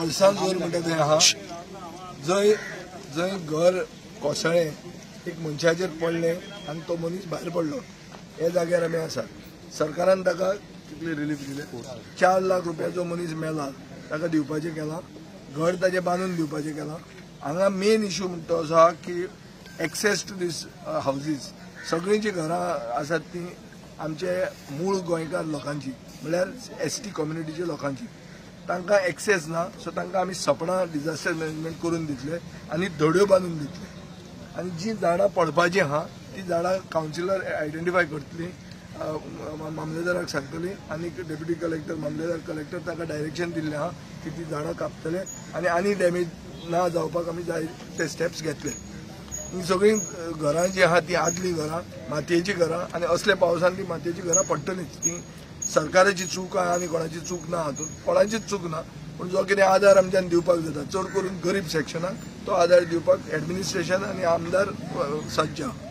कोलसांजोर म्हणटा थंय आहा, जंय जंय घर कोसळ्ळें, एक मनशाचेर पडलें आनी तो मनीस भायर पडलो. ह्या जाग्यार आमी आसात. सरकारान ताका कितले रिलीफ दिले? 4 लाख रुपया जो मनीस मेला ताका दिवपाचें केलां, घर ताजें बांदून दिवपाचें केलां. हांगा मेन इशू म्हणटा तो असो आहा की एक्सेस टू these houses, सगळीं जीं घरां आसात तीं आमचे मूळ गोंयकार लोकांची, म्हणल्यार एस टी कम्युनिटीच्या लोकांची. तांकां एक्सेस ना, सो तांकां आमी सपणां डिझास्टर मॅनेजमेंट करून दितले आनी धड्यो बांदून दितले. आनी जी झाडां पडपाची आहा ती झाडां कावन्सिलर आयडेंटिफाय करतली, मामलेदाराक सांगतली आनी डेप्युटी कलेक्टर, मामलेदार, कलेक्टर ताका डायरेक्शन दिल्लें आहा की ती झाडां कापतले आनी आनी डॅमेज ना जावपाक आमी जाय ते स्टेप्स घेतले. ही सगळीं घरां जी आहा ती आदलीं घरां, मातयेचीं घरां आनी असल्या पावसान ती मातयेचीं घरां पडटलीच. ती सरकाराची चूक आहा आनी कोणाची चूक ना, हातूंत कोणाचीच चूक ना. पूण जो कितें आदार आमच्यान दिवपाक जाता, चड करून गरीब सेक्शनाक, तो आदार दिवपाक एडमिनिस्ट्रेशन आनी आमदार सज्ज आहा.